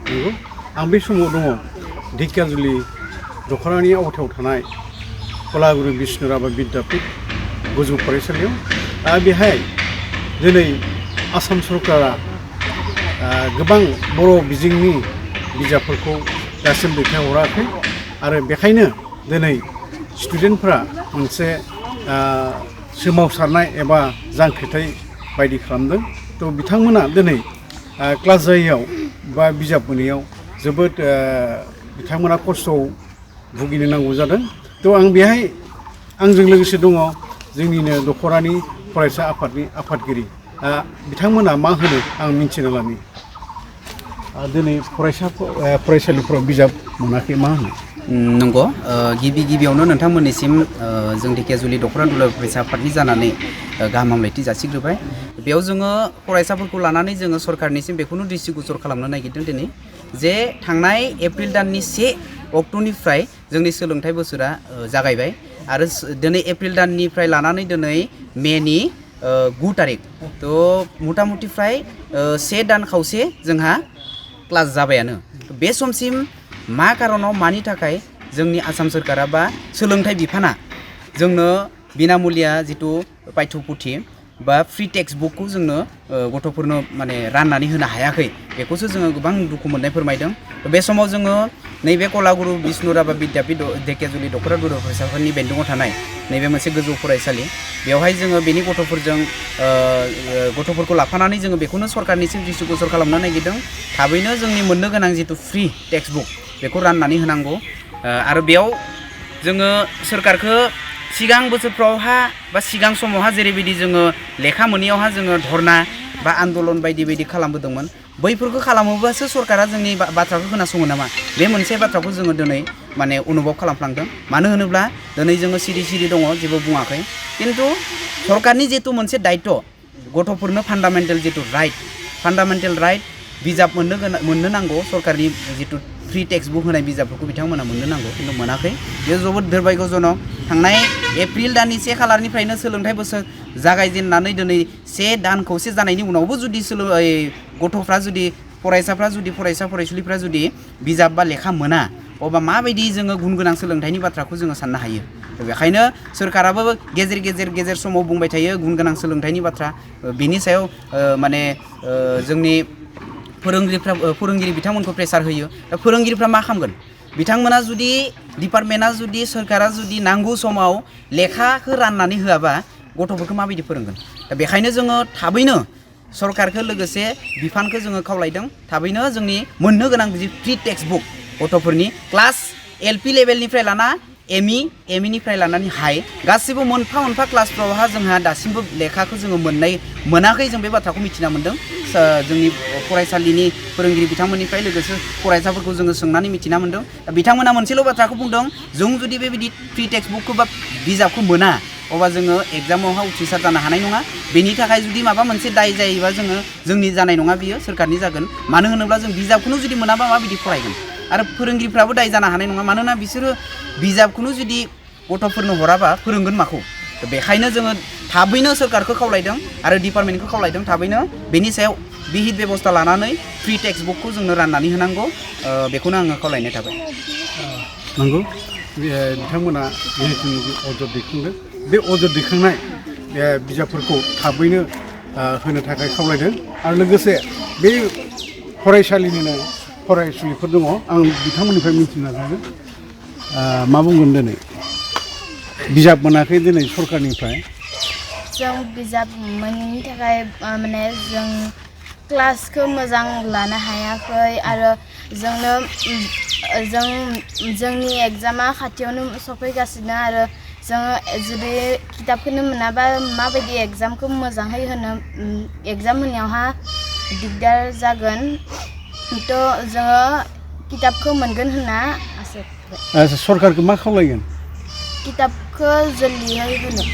नंगौ आं बे समाव दङ ढेकियाजुलि दख'रानि आवथायाव थानाय कलागुरु बिष्णु राभा बिद्यापीठ गोजौ फरायसालियाव बेहाय दिनै आसाम सरकारा गोबां बर' बिजोंनि बिजाबफोरखौ दासिम दैथायहराखै आरो बेखायनो दिनै स्टुडेन्टफ्रा मोनसे सोमावसारनाय एबा जांख्रिथाय बायदि खालामदों थ' बिथांमोना दिनै क्लास जायैयाव बा बिजाब मोनैयाव जोबोद बिथांमोना खस्थ'आव भुगिनो नांगौ जादों थ' आं बेहाय आंजों लोगोसे दङ जोंनिनो दख'रानि फरायसा आफादनि आफादगिरि बिथांमोना मा होनो आं मिन्थिना लानि दिनै फरायसालिफोराव बिजाब मोनाखै मा होनो नंगौ गिबियावनो नोंथांमोननिसिम जों ढेकियाजुलि दख'रा दुलाराय फरायसा आफादनि जानानै गाहाम हामलायथि जासिग्रोबाय बेयाव जोङो फरायसाफोरखौ लानानै जोङो सरकारनिसिम बेखौनो दृष्टिगोचर खालामनो नागिरदों दिनै जे थांनाय एप्रिल दाननि 1 अक्ट'निफ्राय जोंनि सोलोंथाइ बोसोरा जागायबाय आरो दिनै एप्रिल दाननिफ्राय लानानै दिनै मेनि 9 तारिख थ' मथा मथि फ्राय 1 दान खावसे जोंहा क्लास जाबायानो बे समसिम मा कारनाव मानि थाखाय जोंनि आसाम सोरखारा बा सोलोंथाइ बिफाना जोंनो बिनामुलिया जितु पाठ्यपुथि बा फ्रि टेक्स्ट बुकखौ जोंनो गथ'फोरनो माने राननानै होनो हायाखै बेखौसो जोङो गोबां दुखु मोननाय फोरमायदों बे समाव जोङो नैबे कलागुरु बिष्णु राभा बिद्यापीठ ढेकियाजुलि दख'रा दुलाराय फरायसाफोरनि बेन्दोङाव थानाय नैबे मोनसे गोजौ फरायसालि बेवहाय जोङो बेनि गथ'फोरखौ लाफानानै जोङो बेखौनो सरकारनिसिम दृष्टिगोचर खालामनो नागिरदों थाबैनो जोंनि मोननो गोनां जितु फ्रि टेक्स्ट बुक बेखौ राननानै होनांगौ आरो बेयाव जोङो सोरखारखौ सिगां बोसोरफ्रावहा बा सिगां समावहा जेरैबायदि जोङो लेखा मोनैयावहा जोङो धरना बा आन्दलन बायदि बायदि खालामबोदोंमोन बैफोरखौ खालामोबासो सरकारा जोंनि बाथ्राखौ खोनासङो नामा बे मोनसे बाथ्राखौ जोङो दिनै माने अनुभब खालामफ्लांदों मानो होनोब्ला दिनै जोङो सिरि दङ जेबो बुङाखै खिन्थु सरकारनि जितु मोनसे दायित्व गथ'फोरनो फान्डामेन्टेल राइट बिजाब मोननो नांगौ सरकारनि जितु फ्रि टेक्स्ट बुक होनाय बिजाबफोरखौ बिथांमोना मोननो नांगौ खिन्थु मोनाखै बेयो जोबोद दुर्भाग्यजनक थांनाय एप्रिल दाननि 1 खालारनिफ्रायनो सोलोंथाइ बोसोर जागायजेननानै दिनै 1 दान खौसे जानायनि उनावबो जुदि गथ'फ्रा जुदि फरायसाफ्रा जुदि फरायसुलिफ्रा जुदि बिजाब बा लेखा मोना अब्ला माबायदि जोङो गुन गोनां सोलोंथाइनि बाथ्राखौ जोङो साननो हायो बेखायनो सोरखाराबो गेजेर समाव बुंबाय थायो गुन गोनां सोलोंथाइनि बाथ्रा बिनि सायाव माने जोंनि फोरोंगिरि बिथांमोनखौ प्रेसार होयो दा फोरोंगिरिफ्रा मा खालामगोन बिथांमोना जुदि डिपार्टमेन्टआ जुदि सोरखारा जुदि नांगौ समाव लेखाखौ राननानै होआबा गथ'फोरखौ माबायदि फोरोंगोन दा बेखायनो जोङो थाबैनो सरकारखौ लोगोसे बिफानखौ जोङो खावलायदों थाबैनो जोंनि मोननो गोनां जि फ्रि टेक्स्ट बुक गथ'फोरनि क्लास एलपि लेभेलनिफ्राय लाना एमइनिफ्राय लानानै हाई गासिबो मोनफा क्लासफ्रावहा जोंहा दासिमबो लेखाखौ जोङो मोनाखै जों बे बाथ्राखौ मिथिना मोन्दों जोंनि फरायसालिनि फोरोंगिरि बिथांमोननिफ्राय लोगोसे फरायसाफोरखौ जोङो सोंनानै मिथिना मोन्दों दा बिथांमोना मोनसेल' बाथ्राखौ बुंदों जों जुदि बेबायदि फ्रि टेक्स्ट बुकखौ बा बिजाबखौ मोना अब्ला जोङो एग्जामावहा उथ्रिसार जानो हानाय नङा बेनि थाखाय जुदि माबा मोनसे दाय जायोबा जोंनि जानाय नङा बियो सोरखारनि जागोन मानो होनोब्ला जों बिजाबखौनो जुदि मोनाबा माबायदि फरायगोन आरो फोरोंगिरिफ्राबो दाय जानो हानाय नङा मानोना बिसोरो बिजाबखौनो जुदि गथ'फोरनो हराबा फोरोंगोन माखौ बेखायनो जोङो थाबैनो सोरखारखौ खावलायदों आरो डिपार्टमेन्टखौ खावलायदों थाबैनो बेनि सायाव बिहित बेबस्था लानानै फ्रि टेक्स्ट बुकखौ जोंनो राननानै होनांगौ बेखौनो आङो खावलायनाय थाबाय नंगौ बिथांमोना जिहेतु अजद दैखांदों बे अजद दैखांनाय बिजाबफोरखौ थाबैनो होनो थाखाय खावलायदों आरो लोगोसे बे फरायसालिनिनो फरायसुलिफोर दङ आं बिथांमोननिफ्राय मिथिनो नाजागोन मा बुंगोन दिनै बिजाब मोनाखै दिनै सरकारनिफ्राय जों बिजाब मोनैनि थाखाय माने जों क्लासखौ मोजां लानो हायाखै आरो जोंनि एग्जामा खाथियावनो सफैगासिनो आरो जोङो जुदि किताबखौनो मोनाबा माबायदि एग्जामखौ मोजाङै होनो एग्जाम होनायावहा दिगदार जागोन थ' जोङो किताबखौ मोनगोन होनना आसा सरकारखौ मा खावलायगोन किताबखौ जल्दियै होनो